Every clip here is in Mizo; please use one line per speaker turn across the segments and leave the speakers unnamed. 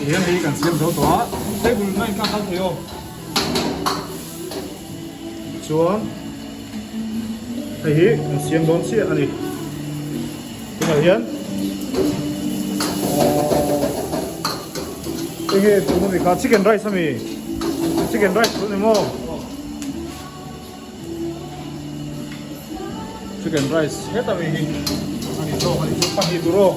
Tihian hei kan siam zo tawh a, table na in kha kal thei aw. Chuan hei hi kan siam dawn chiah a ni. Tunah hian hei hi tuna mi kha chicken rice a mi chicken rice chu ni maw chicken rice heta mi hi a ni zawk a ni chu pahnih tur aw.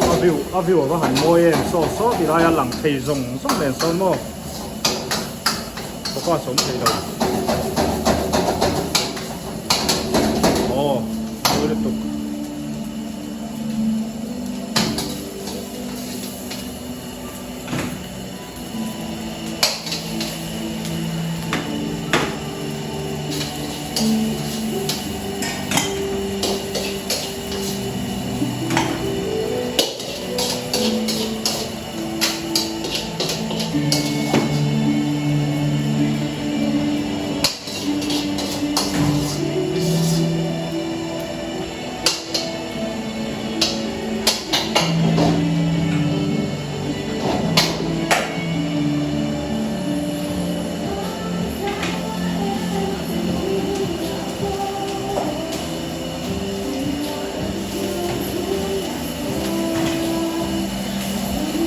A view a view a va han mawi em saw saw ti laia lang thei zawng zawng nen sawn maw focus awm thei lo aw mawi lutuk.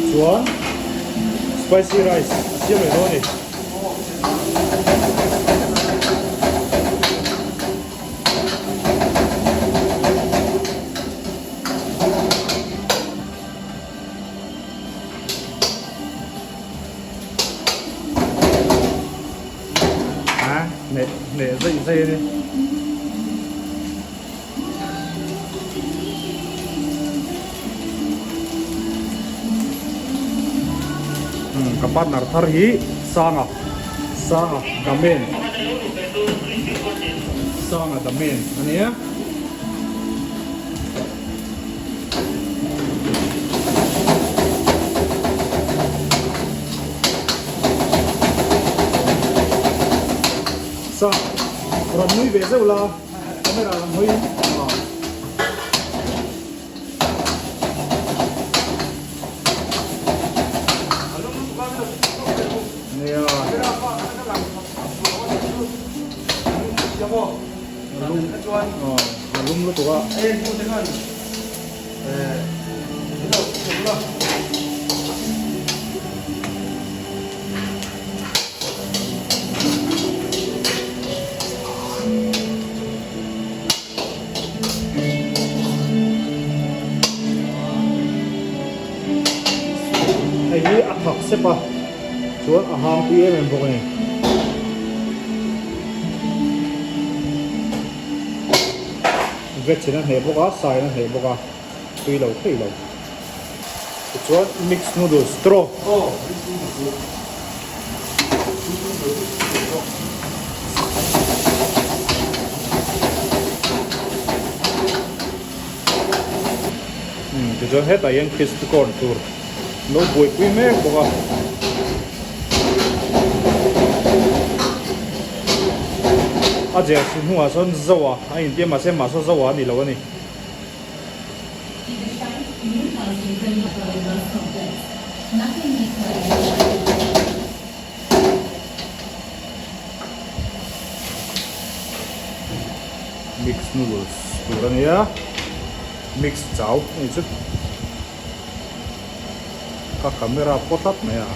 Chuan spicy rice a siam leh dawn a ni. A neh neh zeih zeih a ni. Ka partner thar hi Sanga Sanga the man Sanga the man a nia. Sa rawn nui ve zeuh la camera lam hawi in nia a lum lutuk a. Hei hi a thak sep a chuan a hang pui em em bawk a ni. Veg in a hneh bawk a sai in a hneh bawk a tui lo thei lo. Tichuan mix noodles straw. Tichuan hetah hian crispy corn tur lo buaipui mek bawk a. A jersey hnungah sawn Zoa a intia mahse mahse Zoa a ni lo a ni. Mix noodles tur a nia mix chau a ni chu ka camera pawh tlat mai a.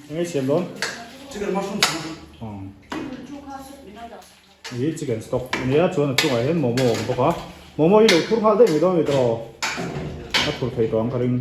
Enge i siam dawn?
Chicken mushroom soup.
Hi chicken stock ania chuan a chungah hian momo a awm bawk a momo hi lo thur nghal daih mai dawn a ni tawh a thur thei tawh ang ka ring.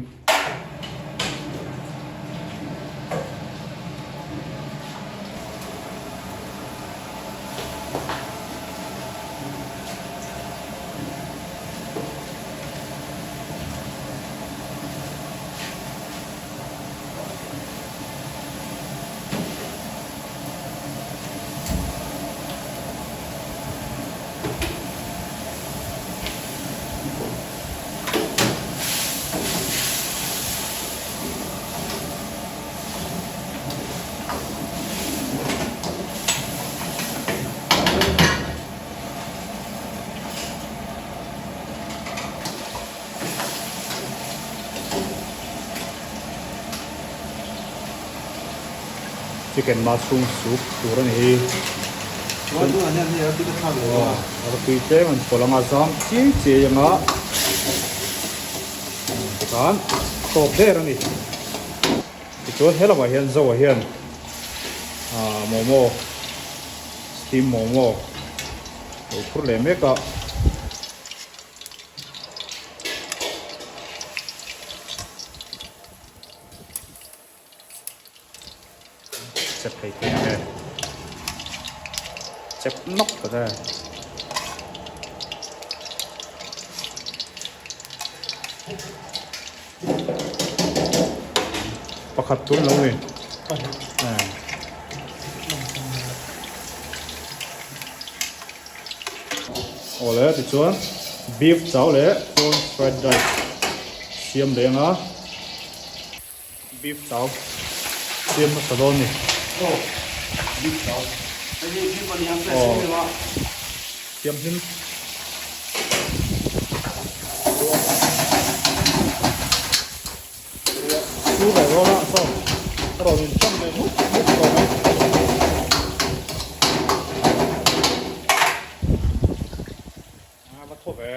Chicken mushroom soup tur a ni hi.
Chuan tunah hian hei artui ka thlak leh dawn a.
Artui tlem an pawlh anga zam chiai chiai anga tikhan tawp der a ni. Tichuan he lamah hian Zoa hian ah momo steam momo lo phur leh mek a. Chep thei thei ang e. Chep nawk tak e. Pakhat tun lo ni. Awle tichuan beef chau leh prawn fried rice siam leh anga beef chau siam hmasa dawn a ni.
Aw beef chau hei hi beef a ni a fresh em em a.
Siam hlim. Chu leh rawn ah sawn a rawn in cham leh mup mup tawh mai. A va thaw ve.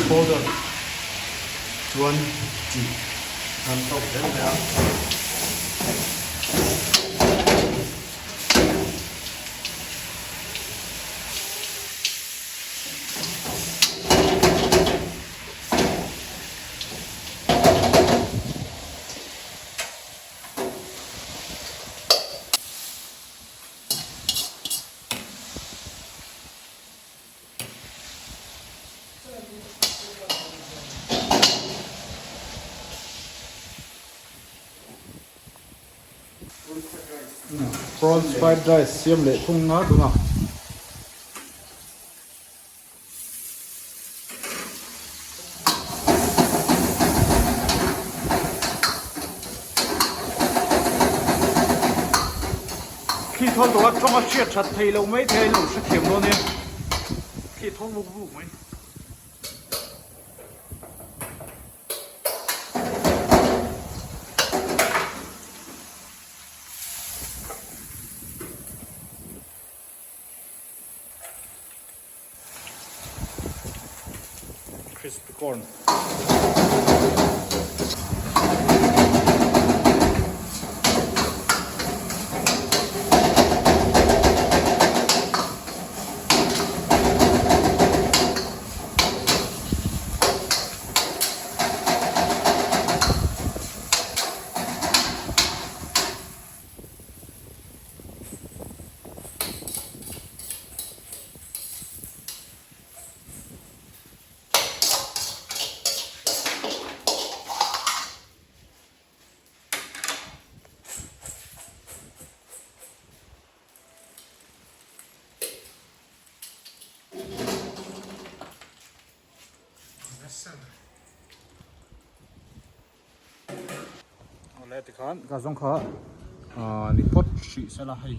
Powder chuan chi kan tawk zel mai a.
Prawns fried rice siam leh thung a tunah. Khi thawn tawh a tawng a hriat that thei loh mai thei a inlo hrethiam dawn nia khi thawn vuk vuk mai. Crispy corn. Awle tikhan ka zawng kha ah ni phawt hrih sela hei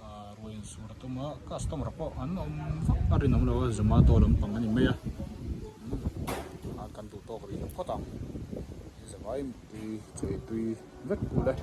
ah ruai in sur a tum a customer pawh an awm vak a rinawm lo a zomato lampang a ni mai a ah kan duh tawk rih phawt ang zavai tui chawi tui vek kul e.